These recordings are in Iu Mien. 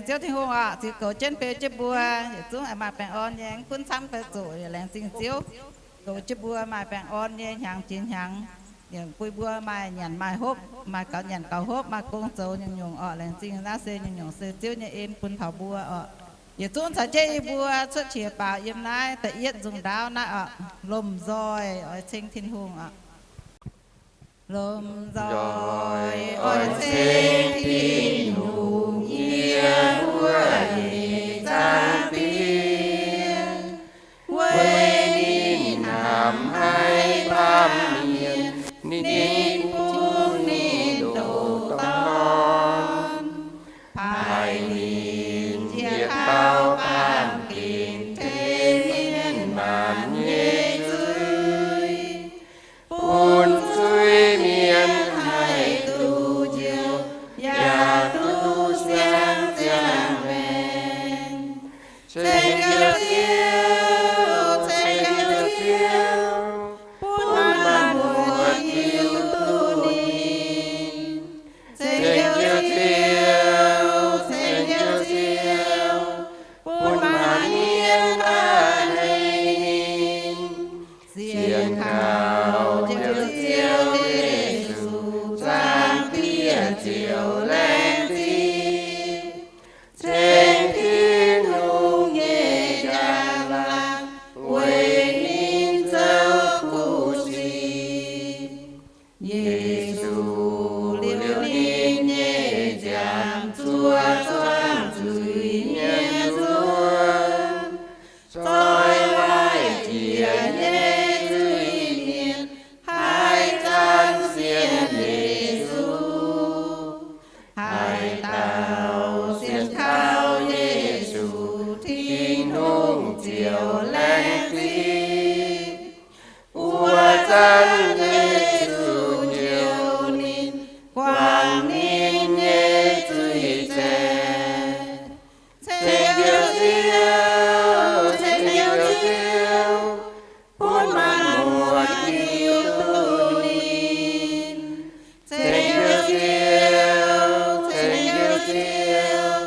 Ziouv Tin-Hungh oc, ziux goux jienv beu jienv mbuo, yietc zungv maaih baengh orn nyei, mv gunv camv fai zoqc, yaac laengz zingh Ziouv goux jienv mbuo maaih baengh orn nyei hnyangx jiex hnyangx. Yaac bun mbuo maaih nyanc maaih hopv, maaih gaux nyanc gaux hopv, maaih gong zoux nyungc-nyungc orqc. Laengz zingh naaiv se nyungc-nyungc se Ziouv nyei en bun taux mbuo orqc. Yietc zungv caux jienv yie mbuo cuotv qiex baaux yiem naaiv da'yietv nzungh ndaauv naaiv orqc. Lomh nzoih oix ceng Tin-Hungh orqc. Lomh nzoih oix ceng Tin-Hungh, yie wuov nyei zaangc Diex, weic ninh hnamv haiz baamh mienh, ninh bun ninh doqc dorn, paaiv ninh njiec taux baamh gen tengx mienh maanc nyei zuiz, bun zuiz-mienh haih duqv njoux, yaac duqv siang ziangh maengc. Ceng Ziouv, ceng Ziouv, bun maanc muotc hiuv duqv ninh. Ceng Ziouv, ceng Ziouv, bun maanc mienh a'hneiv ninh. Sienx kaux Ziouv Yesu, zaangc Diex ziouc laengz zingh. Ceng Tin-Hungh nyei njang-laangc weic ninh zoux kuv sic. Yesu liuz ninh nyei nziaamv zuov zuangx zuiz-mienh nzuonx, zoih waaic jiex nyei zuiz-mienh haih zanc sienx Yesu. Haaix dauh sienx kaux Yesu, Tin-Hungh ziouc laengz zingh. Wuov zanc Yesu njoux ninh, guangc ninh nyei zuiz zaeqc. Ceng Ziouv, ceng Ziouv, bun maanc muotc hiuv duqv ninh. Ceng Ziouv, ceng Ziouv,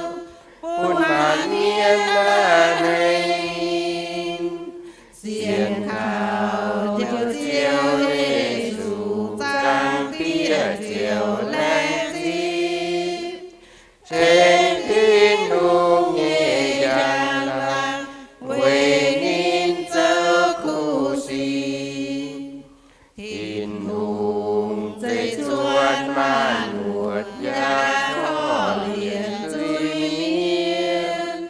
bun maanc mienh a'hneiv ninh. Sienx kaux Ziouv Yesu, zaangc Diex ziouc laengz zingh. Ceng Tin-Hungh nyei njang-laangc weic ninh zoux kuv sic. Tin-Hungh zeiv cuotv maanc muotc yaac korv-lienh zuiz-mienh,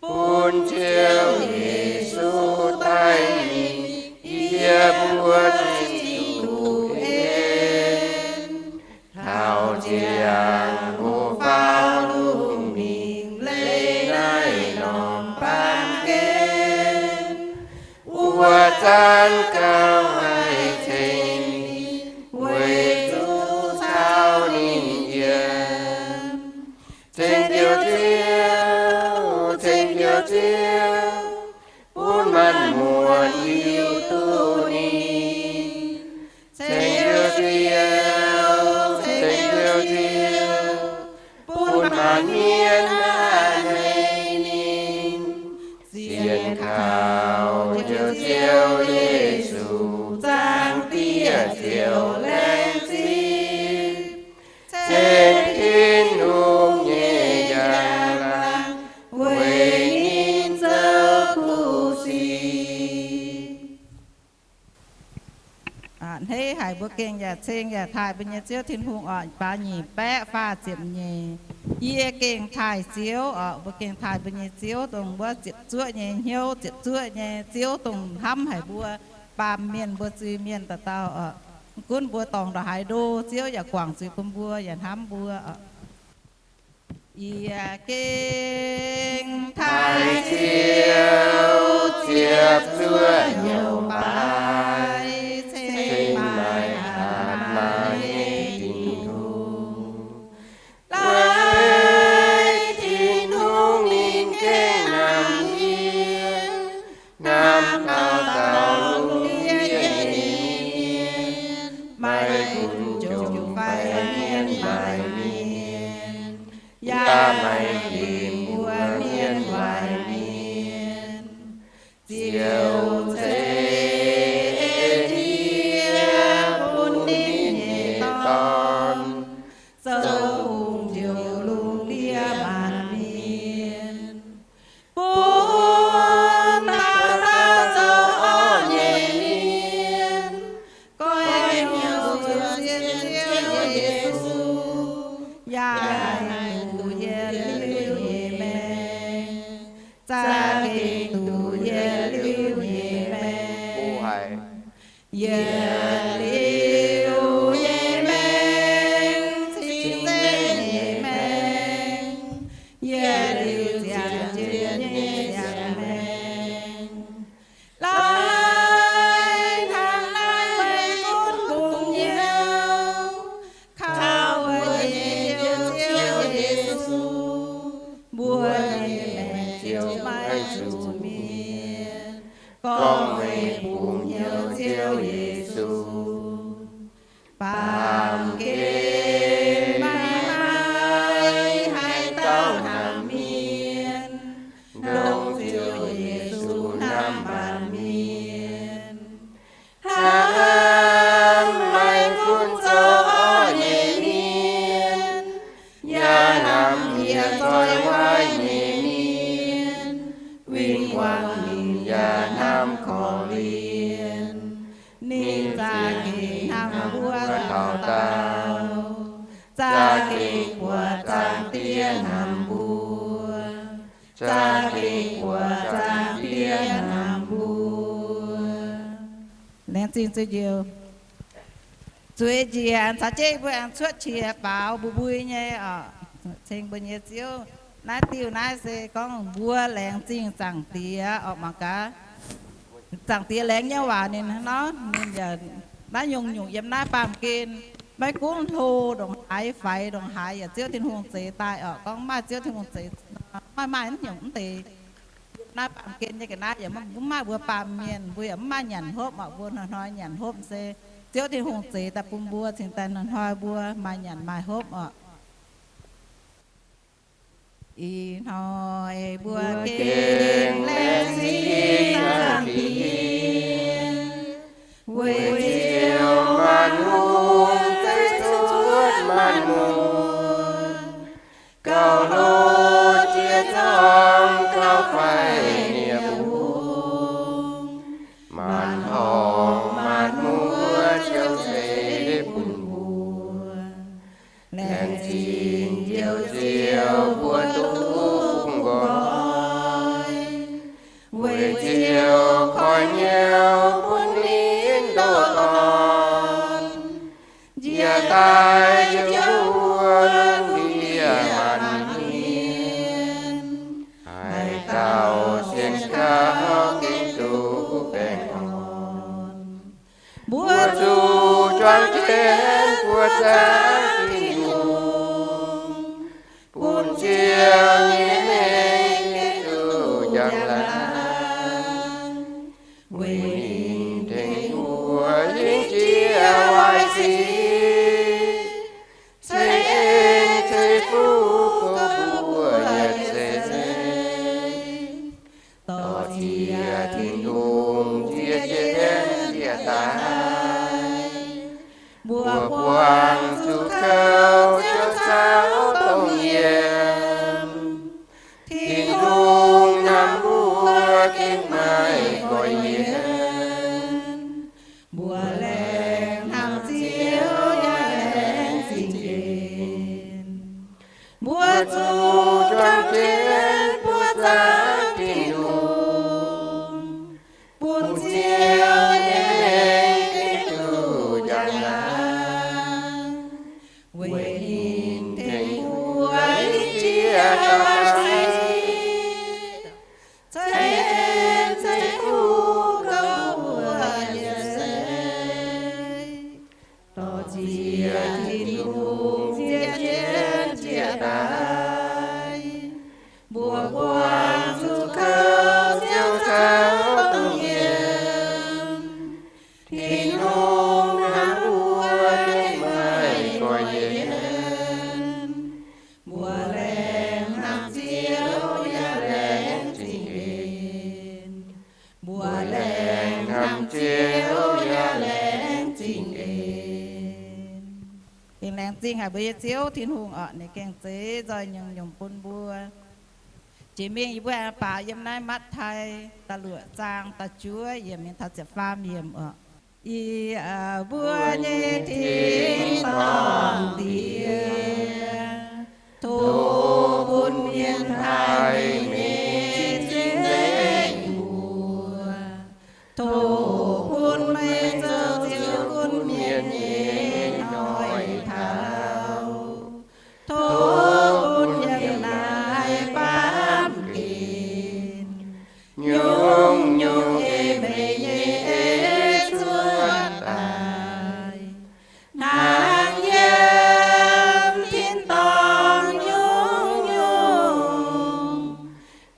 bun Ziouv Yesu daaih mingh yiem mbuo zuiz-doqc en. Taux ziangh hoc faaux lungh mingh leih naaiv norm baamh gen, wuov zanc gauh haih ceng ninh, weic zuqc caux ninh yiem. Ceng Ziouv, ceng Ziouv, bun maanc muotc hiuv duqv ninh. Ceng Ziouv, ceng Ziouv, bun maanc mienh a'hneiv ninh. Sienx kaux Ziouv, Ziouv Yesu, zaangc Diex ziouc laengz zingh. Ceng Tin-Hungh nyei njang-laangc weic ninh zoux kuv sic. A'hneiv haic mbuo gengh yaac ceng yaac taaih mbuo nyei Ziouv Tin-Hungh oc. Faah nyic baeqv faah ziepc nyeic, yie gengh taaih Ziouv oc. Mbuo gengh taaih mbuo nyei Ziouv, dongh wuov ziepc zuoqv nyei hnyouv, ziepc zuoqv nyei Ziouv, dongh hnamv haic mbuo baamh mienh, mbuo zuiz-mienh dauh dauh oc. Mv gunv mbuo dorngc ndongc haaix ndo, Ziouv yaac guangc zuiz bun mbuo, yaac hnamv mbuo oc. Yie gengh taaih Ziouv ziepc zuoqv hnyouv baaix, ceng maaih hatc maaz nyei Tin-Hungh. Laaix Tin-Hungh ninh gengh hnamv yie, hnamv dauh dauh lungh ndiev nyei mienh, maiv gunv jomc fai mienh maaic mienh, yaac maiv nqemh Ziouv ceix ndie bun ninh nyei Dorn, zoux hungh njoux lungh ndiev maanc mienh, bun dauh dauh zoux orqv nyei mienh. Goiv nyungc zuqc zien Ziouv Yesu, yaac haih duqv yietc liuz nyei maengc, za'gengh duqv yietc liuz nyei maengc. Yietc liuz nyei maengc, cing-nzengc nyei maengc, yietc liuz ziangh jienv nyei siang-maengc. Laengz hnangv naaiv meih gunv bungx hnyouv, kaux mbuo nyei Njoux Ziouv Yesu, mbuo nyei maengc ziouc maiv zuqc mietc. Gorngv meih bungx hnyouv Ziouv Yesu, baamh gen maiv maaih haaix dauh hnamv mienh, ndongc Ziouv Yesu hnamv baamh mienh. Hnamv maiv gunv zoux orqv nyei mienh, yaac hnamv yie zoih waaic nyei mienh, win-wangv ninh yaac hnamv korv-lienh. Ninh za'gengh hnamv mbuo dauh dauh, za'gengh buatc Zaangc Diex hnamv mbuo, za'gengh buatc Zaangc Diex hnamv mbuo. Laengz zingh Ziouv Njoux. Zueiz njiec caux jienv mbuo aengx cuotv qiex baaux mbui-mbui nyei oc. Ceng mbuo nyei Ziouv, naaiv diuh naaiv se gorngv mbuo laengz zingh Zaangc Diex oc mangc gaax. Zaangc Diex laengz nyei waac ninh nor, ninh yaac naaiv nyungc-nyungc yiem naaiv baamh gen, maiv gunv hlo ndongc haaix, faix ndongc haaix, yaac Ziouv Tin-Hungh zeix daaih oc. Gorngv maaih Ziouv Tin-Hungh zeix, maaih maaih nyungc mv deix yiem naaiv baamh gen nyei ga'naaiv yaac mv maaih mbuo baamh mienh, mbuo yaac mv maaih nyanc hopv oc. Mbuo hnoi-hnoi nyanc hopv se Ziouv Tin-Hungh zeix daaih bun mbuo cingx daaih hnoi-hnoi mbuo maaih nyanc maaih hopv oc. Ih hnoi mbuo gengh laengz zingh Zaangc Diex, weic Ziouv maanc hungh zeiv cuotv maanc muotc, gauh hlo jiex zorng gauh faix nie bung, maanc horngh maanc muoz Ziouv ceix bun mbuo. Laengz zingh Njoux Ziouv mbuo duqv nqoi, weic Ziouv koiv hnyouv bun ninh ndoh dorn, njiec daaih njoux mbuo lungh ndiev maanc hmien, haaix dauh sienx kaux gengh duqv baengh orn. Mbuo zuqc juangc jienv buoqc zaangc Tin-Hungh, bun Ziouv nyei mengh gengh duqv njang-laangc, weic ninh tengx mbuo hingh jiex waaic sic, ceix en ceix fuqv gorngv mbuo yietc seix. Dorh ziec Tin-Hungh nzie jienv njiec daaih, mbuo buangh zuqc kouv Ziouv caux dongh yiem. Tin-Hungh hnamv mbuo gengh maiv goiv yienx. Mbuo laengz hnamv Ziouv yaac laengz zingh nqemh. Mbuo zuqc juangc jienv buoqc zaangc Tin-Hungh, bun Ziouv nyei mengh gengh duqv njang-laangc, weic ninh tengx mbuo hingh jiex waaic sic, ceix en ceix fuqv Zingh haic mbuo nyei Ziouv Tin-Hungh orqc, ninh gengh zeiz nzoih nyungc-nyungc bun mbuo. Jiex mingh yie mbuo baaux yiem naaiv Matv^tai da'luoqc zaang da'juov yiemc mingh taux ziepc faam yiemc orqc. Yie, mbuo nyei Tin-Dorngh Diex, tov bun mienh haih mingh cing nzengc mbuo. Tov bun meih zoux Ziouv gunv mienh nyei hnoi-hnoi. Tov bun yiem naaiv baamh gen nyungc-nyungc ei meih nyei ei cuotv daaih, hnangv yiem tin-dorngh nyungc-nyungc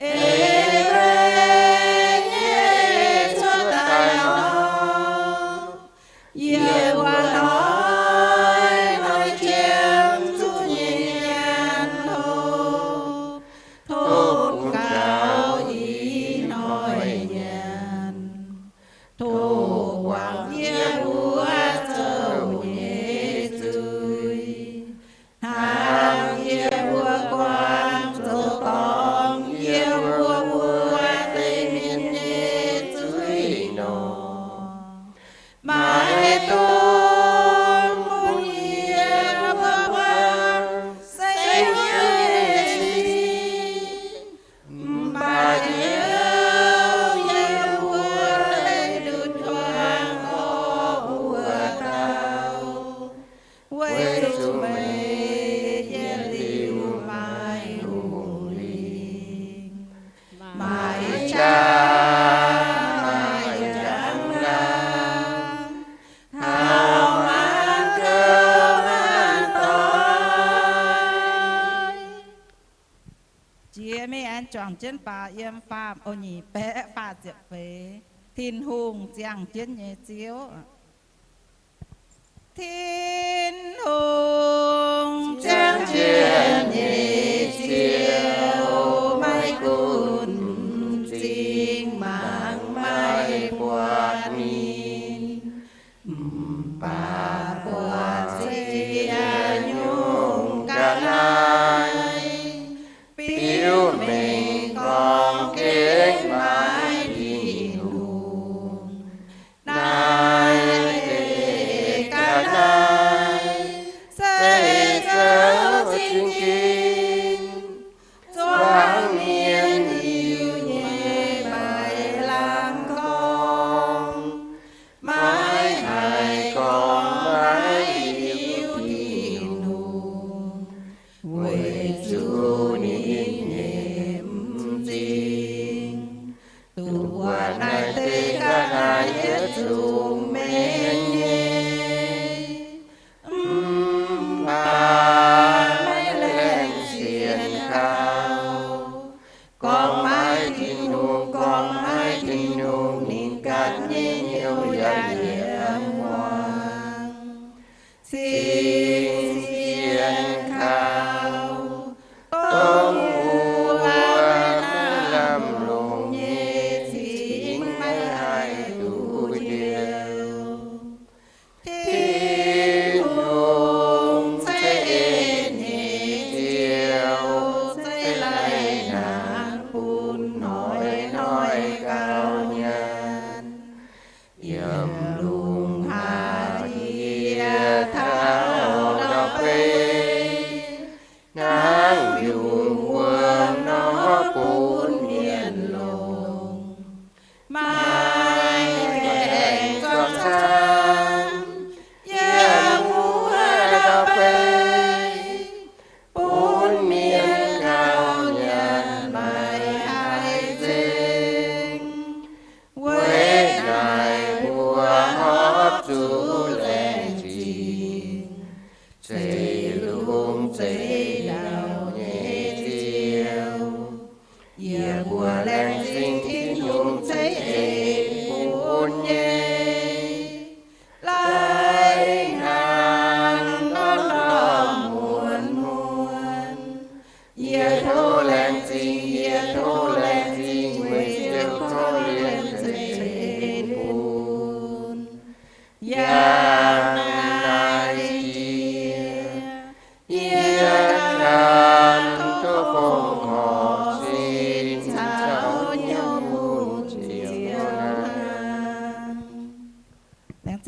ei meih nyei ei cuotv daaih nor. Yie wuov hnoi hnoi qiemx zuqc nyei nyanc hlo, tov bun gaux ih hnoi nyanc. Tov guangc yie mbuo zoux nyei zuiz, hnangv yie mbuo guangc zoux dorngc yie mbuo wuov deix mienh nyei zuiz nor. Maiv dungx bun yie mbuo buangh seix nyei sic, mv baac Ziouv, yie mbuo daaih nduqc juangc orqv wuov dauh, weic zuqc meih yietc liuz maaih Hungh Lingh, maaih qaqv, maaih njang-laangc, taux maanc gouv maanc doic. Jiex mingh aengx juangc jienv baaux yiem faam, o, nyic baeqv faah ziepc feix. Tin-Hungh ziangh jienv nyei Ziouv. Tin-Hungh ziangh jienv nyei Ziouv, maiv gunv m'zing mangc, maiv buatc ninh, mv baac buatc ziex nyungc ga'naaiv biux mengh gorngv gengh maiv Tin-Hungh. Naaiv deix ga'naaiv se zoux zingh ginx zuangx mienh liuz nyei maiv lamh gorngv, maiv haih gorngv maiv hiuv Tin-Hungh, weic zuqc ninh nyei m'zing duqv buatc naaiv deix ga'naaiv yietc zungv mengh nyei. Mv baac maiv laengz sienx kaux, gorngv maiv Tin-Hungh, gorngv maiv Tin-Hungh, ninh ganh nyei hnyouv yaac yiem muangx. Cingx sienx kaux dongh wuov maiv lamh longc nyei cingx maiv haih duqv njoux. Tin-Hungh se en nyei Ziouv, se laih hnangv bun hnoi-hnoi gauh nyanc.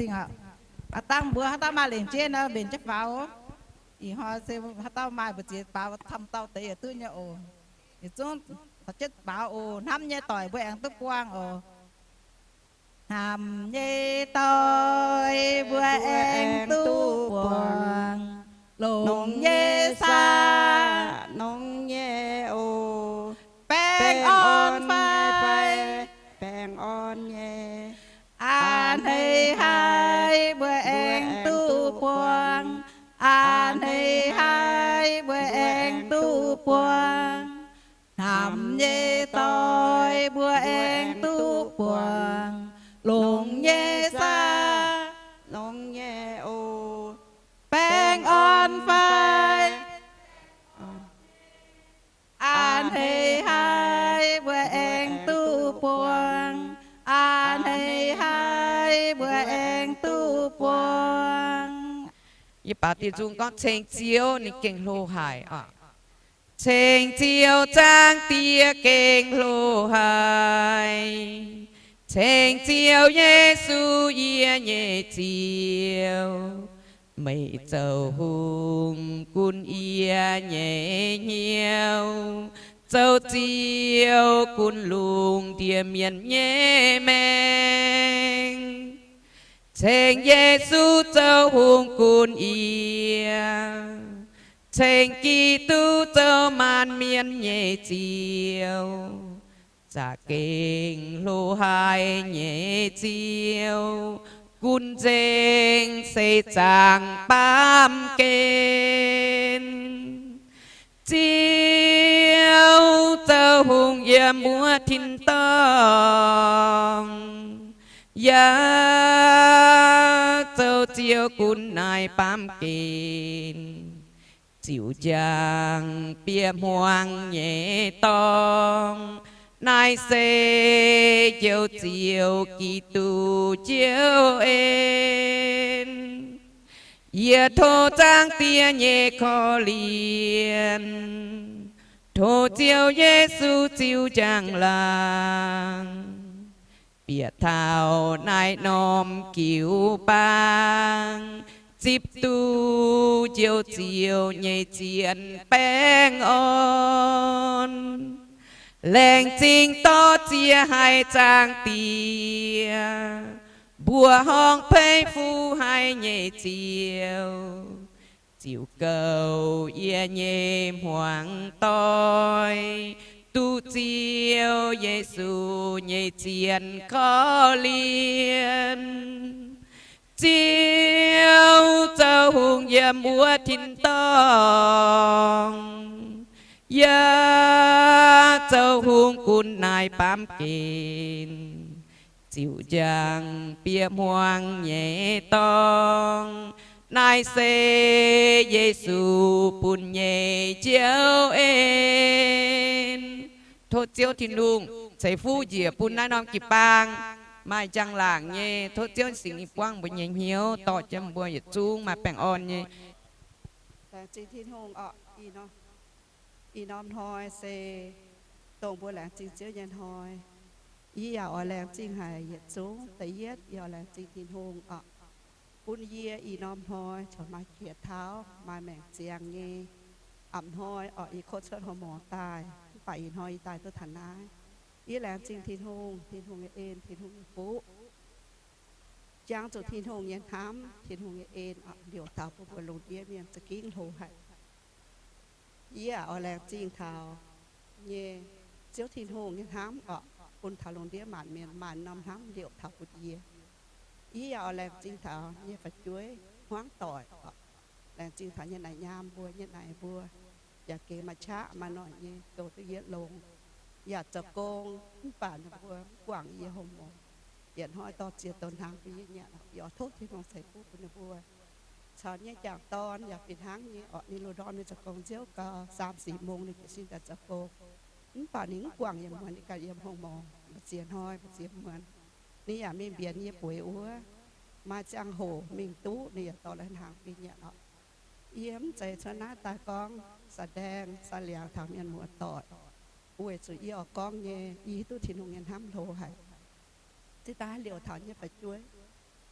dingh oc. Aav dangh mbuo haaix dauh maaih lengc jeiv nor mbenc jienv faaux. Ih hnoi se haaix dauh maaih mbu'ziex baaux camv dauh deix yietc duqv nyei oc. Yietc zungv caux jienv baaux oc. Hnamv nyei doic mbuo aengx duqv buangh oc. Hnamv nyei doic mbuo aengx duqv buangh, longx nyei saah, longx nyei oc. Baengh orn fai? Baengh orn nyei. A'hneiv haih mbuo aengx duqv buangh, a'hneiv haih mbuo aengx duqv buangh. Hnamv nyei doic mbuo aengx duqv buangh, longx nyei saah, longx nyei oc. Baengh orn fai? A'hneiv haih mbuo aengx duqv buangv, a'hneiv haih mbuo aengx duqv buangv. Yie baaux dieh nzung gorngv, Ceng Ziouv ninh gengh hlo haic oc. Ceng Ziouv Zaangc Diex gengh hlo haic. Ceng Ziouv Yesu, yie nyei Ziouv, meih zoux hungh gunv yie nyei hnyouv, zoux Ziouv gunv lungh ndiev mienh nyei maengc. Ceng Yesu zoux hungh gunv yie, ceng Giduc zoux maanc mienh nyei Ziouv, za'gengh hlo haic nyei Ziouv, gunv nzengc seix zaangc baamh gen. Ziouv zoux hungh yiem wuov tin-dorngh, yaac zoux Ziouv gunv naaiv baamh gen. Ziouc njang bieqc hmuangx nyei dorngh, naaiv se Njoux Ziouv, Giduc, Njoux En. Yie tov Zaangc Diex nyei korv-lienh, tov Ziouv Yesu ziux njang-laangc, bieqc taux naaiv norm jiu-baang, zipv duqv Njoux Ziouv nyei zien baengh orn. Laengz zingh dorh ziex haih Zaangc Diex, mbuoqc horngh peiv fuqv haih nyei Ziouv, ziouc goux yie nyei hmuangx doic, duqv Ziouv Yesu nyei zien korv-lienh. Ziouv zoux hungh yiem wuov tin-dorngh, yaac zoux hungh gunv naaiv baamh gen, ziouc njang bieqc hmuangx nyei dorngh. Naaiv se Yesu bun nyei Njoux En. Tov Ziouv Tin-Hungh ceix fuqv njiec bun naaiv norm jiu-baang maaih njang-laangc nyei. Tov Ziouv Singx Lingh buangv mbuo nyei hnyouv, dorh jienv mbuo yietc zungv maaih baengh orn nyei. Laengz zingh Tin-Hungh oc. Ih norm hnoi se dongh mbuo laengz zingh Ziouv nyei hnoi. Yie yaac oix laengz zingh haic yietc zungv. Da'yietv yie oix laengz zingh Tin-Hungh oc, bun yie ih norm hnoi corc maaih qiex taux, maaih maengc ziangx nyei. A'hnoi oc, yie kov cuotv hormorc daaih, mv baac ih hnoi yie daaih duqv taux naaiv. Yie laengz zingh Tin-Hungh, Tin-Hungh nyei en, Tin-Hungh nyei fuqv. Jangx zuqc Tin-Hungh nyei hnamv, Tin-Hungh nyei en oc, liouc taux bun mbuo lungh ndiev mienh za'gengh hlo haic. Yie oix laengz zingh taux nyei Ziouv Tin-Hungh nyei hnamv oc, bun taux lungh ndiev maanc mienh maaih norm hnamv liouc taux bun yie. Yie yaac oix laengz zingh taux nyei fu'jueiv hmuangv doic oc, laengz zingh taux nyei naaic nyaam mbuo, nyei naaic mbuo, yaac gengh maaih qaqv maaih noic nyei goux duqv yie longx, yaac zoux gong, mv baac ninh mbuo mv guangc yie hormorc. Yietc hnoi dorh ziex douc hnaangx bun yie nyanc. Yie oix tov Tin-Hungh ceix fuqv bun ninh mbuo. Caux nyei jangc dorn yaac fih hnangv nyei oc. Ninh lungh ndorm ninh zoux gong nziouv gau, สามสี่ mong ninh jiez sin daaih zoux gong. Mv baac ninh mv guangc yie muonz, ninh ganh yiem hormorc, maaih ziex hnoi maaih ziex muonz. Ninh yaac mingh mbienx yie bueix wuov, maaih ziangh hoc mingh duqv ninh yaac dorh lai hnaangx bun nyanc oc. Yie mv zeiz cuotv naaiv daaih gorngv แสดง saa liangx taux mienh muoz-doic, weic zuqc yie oix gorngv nyei, yie hiuv duqv Tin-Hungh nyei hnamv hlo haic. Zinh daaih liouc taux nyei fu'jueiv,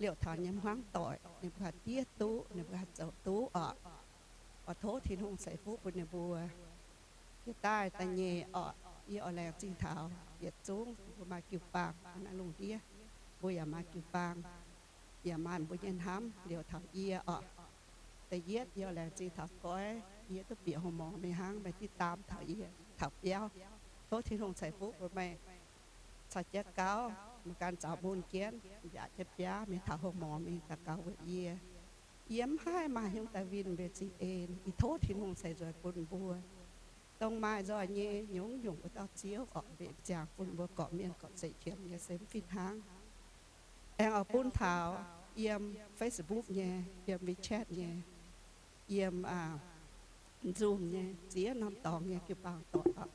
liouh taux nyei hmuangv doic, ninh mbuo haih diev duqv, ninh mbuo haih zoux duqv oc. Oix tov Tin-Hungh ceix fuqv bun ninh mbuo. Jiex daaih da'nyeic oc, yie oix laengz zingh taux yietc zungv mbuo maaih jiu-baang naaiv lungh ndiev, mbuo yaac maaih jiu-baang, yaac maaih mbuo nyei hnamv liouh taux yie oc. Da'yietv yie oix laengz zingh taux goiv, yie duqv bieqc horqc morngx mingh hnangv, meih diqv daam taux yie taux biauv. Tov Tin-Hungh ceix fuqv bun meih caux jiex gauv, meih ganh zaux mun jienv, mbiaauc jienv biaav mingh taux horqc morngx mingh daux gaux weic yie. Yie mv haih maaih hnyouv daaih winh mbuo zingh en. Yie tov Tin-Hungh ceix nzuonx bun mbuo, dongh maaih nzoih nyei nyungc-nyungc wuov dauh Ziouv oc, mbenc ziangx bun mbuo gorqv-mienh gorqv-zeiv qiemx nyei se mv fih hnangv. Aengx oix bun taux yiem Facebook nyei, yiem WeChat nyei, yiem Zoom nyei, ziex norm dorngx nyei jiu-baang doic oc.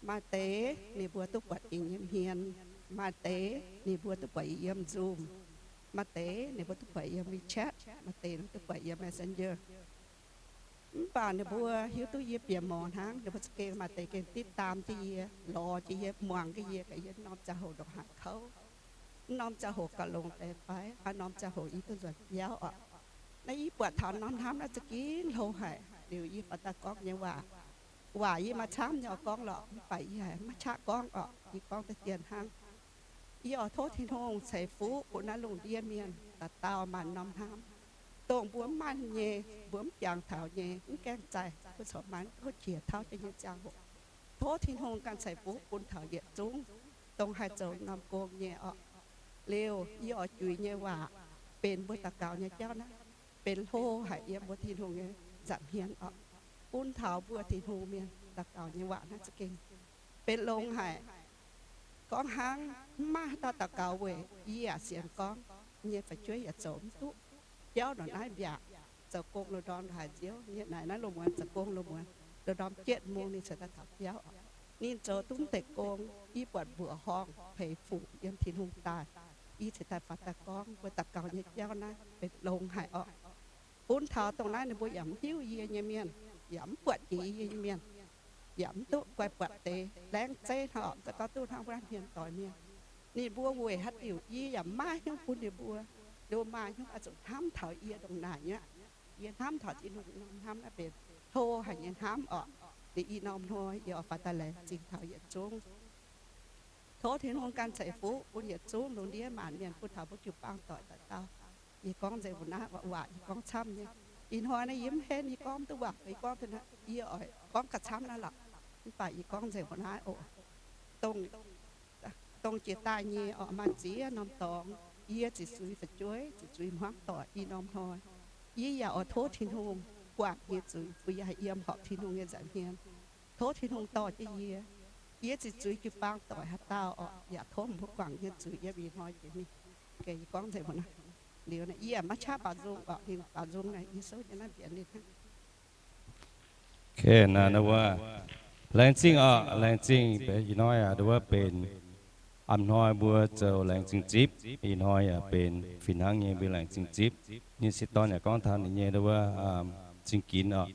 Maaih deix ninh mbuo duqv buatc yie nyei hmien, maaih deix ninh mbuo duqv buatc yie yiem Zoom, maaih deix ninh mbuo duqv buatc yiem WeChat, maaih deix ninh duqv buatc yiem Messenger. Mv baac ninh mbuo hiuv duqv yie bieqc morz hnangv, ninh mbuo za'gengh maaih deix gengh diqv daam jienv yie, lorz jienv yie, muangx jienv yie, gaax yie norm ziangh hoc ndongc haaix kouv, norm ziangh hoc gauh longx deix fai, haaix norm ziangh hoc yie duqv nzuonx biauv oc. Naaiv yie buatc taux norm hnamv naaiv za'gengh hlo haic. Liuz yie faaux daaih gorngv nyei waac, waac yie maaih camv nyei oix gorngv lorqc, mv baac yie haiz maiv qaqv gorngv oc. Yie gorngv deix dien hnangv. Yie oix tov Tin-Hungh ceix fuqv bun naaiv lungh ndiev mienh dauh dauh maaih norm hnamv, dongh mbuo mv maaih nyei, mbuo mv jangx taux nyei, mv gaengh zaih, mbuo corc maaih duqv qiex tauv jienv nyei ziangh hoc. Tov Tin-Hungh ganh ceix fuqv bun taux yietc zungv dongh haih zoux norm gong nyei oc. Liuz yie oix juix nyei waac benx mbuo daux gaux nyei jauv naaiv, benx hlo haic yiem mbuo Tin-Hungh nyei nza'hmien oc. Bun taux mbuo Tin-Hungh mienh daux gaux nyei waac naaiv za'gengh benx longx haic. Gorngv hnangv mv maaih haaix dauh daux gaux weic yie yaac sienx gorngv nyei fu'jueiv yaac zoux mv duqv. Biauv ndongc naaiv mbiaauc, zoux gong loz-ndorm haiz nziouv, yie naaic naaiv loz-muonz zoux gong loz-muonz, loz-ndorm jienv mungv ninh ceix daaih taux biauv oc. Ninh zoux duqv mv deix gong, yie buatc mbuoqc horngh peix fuc yiem Tin-Hungh daaih. Yie ceix daaih faaux daaih gorngv mbuo daux gaux nyei jauv naaiv benx longx haic oc. Bun taux dongh naaiv ninh mbuo yaac mv hiuv yie nyei mienh, yaac mv buatc jiex yie nyei mienh, yaac mv duqv guai buatc deix laengz zeiv hnangv oc, za'gengh duqv hnangv wuov hmien doic mienh. Ninh mbuo weic haaix diuc yie yaac maiv hiuv bun ninh mbuo. Ninh mbuo maaih hnyouv oix zuqc hnamv taux yie ndongc naaic nyei aqv. Yie hnamv taux Tin-Hungh norm hnamv naaiv benx hlo haic nyei hnamv oc. Liuz ih norm hnoi yie oix faaux daaih laengz zingh taux yietc zungv. Tov Tin-Hungh ganh ceix fuqv bun yietc zungv lungh ndiev maanc mienh, bun taux mbuo jiu-baang doic dauh dauh. Yie gorngv nzengc mbuo naaiv waac, yie gorngv camv nyei. Ih hnoi naaiv yie mv henv, yie gorngv mv duqv waac, yie gorngv deix naaiv yie oix gorngv gauh camv naaiv lorqc. Mv baac yie gorngv nzengc mbuo naaiv oc. Dongh jiex daaih nyei oc, maaih ziex norm dorngx yie ziqc zuiz fu'jueiv, ziqc zuiz hmuangv doic. Ih norm hnoi yie yaac oix tov Tin-Hungh guangc nyei zuiz, bun yie haih yiem horpc Tin-Hungh nyei nza'hmien. Tov Tin-Hungh dorh jienv yie. Yie ziqc zuiz jiu-baang doic haaix dauh oc, yaac tov mbuo guangc nyei zuiz yiem ih hnoi jiex mingh. Geh yie gorngv nzengc mbuo naaiv. Liuz naaiv yie maiv qaqv baaux nzung oc, ninh baaux nzung naaiv yie souv nyei naaiv mbienx ninh hnangv. Okay, naaiv wuov, laengz zingh oc, laengz zingh. Ih hnoi aac, wuov benx a'hnoi mbuo zoux laengz zingh zipv. Ih hnoi yaac benx fih hnangv nyei mbuo laengz zingh zipv. Ninh sieqv dorn yaac gorngv taux ninh nyei wuov zingh ginx oc.